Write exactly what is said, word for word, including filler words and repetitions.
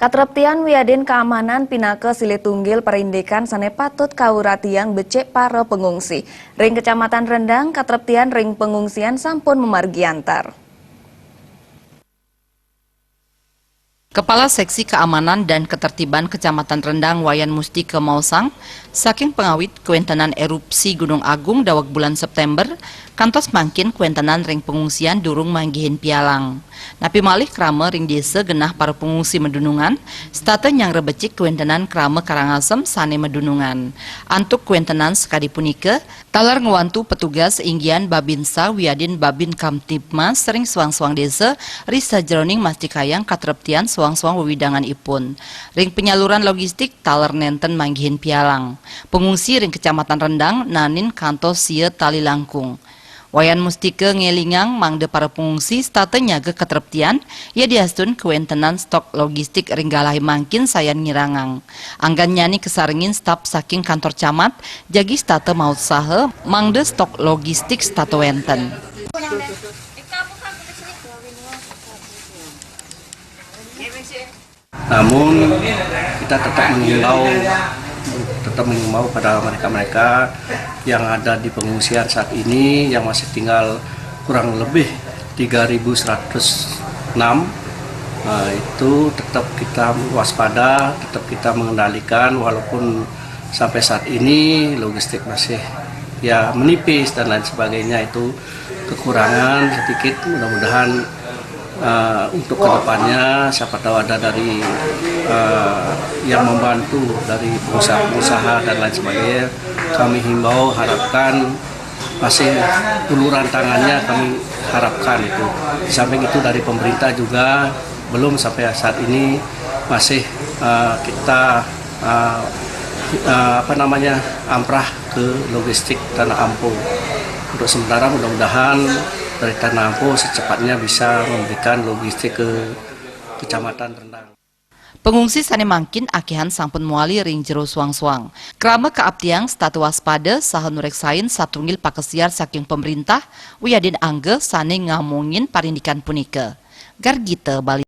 Katreptian wiadin kaamanan pinaka silih tunggil parindikan sane patut kauratiang becik para pengungsi. Ring Kecamatan Rendang, katreptian ring pengungsian sampun mamargi antar. Kepala Seksi Keamanan dan Ketertiban Kecamatan Rendang Wayan Mustika maosang, saking pangawit kawentenan erupsi Gunung Agung daweg bulan September, kantos mangkin kawentenan ring pengungsian durung manggihin pialang. Napi malih krama ring desa genah para pengungsi madunungan, setata nyanggra becik kawentenan krama Karangasem sane madunungan. Antuk kawentenan sakadi punika, taler ngwantu petugas inggihan Babinsa wiadin Babin Kamtibmas ring soang-soang desa, ri sajeroning mastikayang katreptian soang-soang wewidanganipun. Ring penyaluran logistik taler nenten manggihin pialang. Pengungsi ring Kecamatan Rendang naenin kantos sia tali langkung. Wayan Mustika ngelingang mangda para pengungsi setata nyaga katreptian, yadiastun kawentenan stok logistik ring galahe mangkin sayan ngirangang. Anggannyane kasarengin staf saking kantor camat, jagi setata mautsaha mangda stok logistik setata wenten. Namun, kita tetap mengimbau, tetap mengimbau pada mereka-mereka yang ada di pengungsian saat ini, yang masih tinggal kurang lebih tiga ribu seratus enam, eh, itu tetap kita waspada, tetap kita mengendalikan, walaupun sampai saat ini logistik masih, ya, menipis dan lain sebagainya, itu kekurangan sedikit. Mudah-mudahan, eh, untuk kedepannya, siapa tahu ada dari, eh, yang membantu dari pengusaha-pengusaha dan lain sebagainya, kami himbau, harapkan masih uluran tangannya, kami harapkan itu. Di samping itu, dari pemerintah juga belum, sampai saat ini masih, eh, kita, eh, eh, apa namanya, amprah ke logistik Tanah Ampo. Untuk sementara, mudah-mudahan dari Tanah Ampo secepatnya bisa memberikan logistik ke Kecamatan Rendang. Pengungsi sane mangkin akehan sampun mawali ring jero soang-soang. Krama kaaptiang setata waspada saha nureksain satunggil pakasiar saking pemerintah wiadin angga sane ngamongin parindikan punika. Gargita Bali.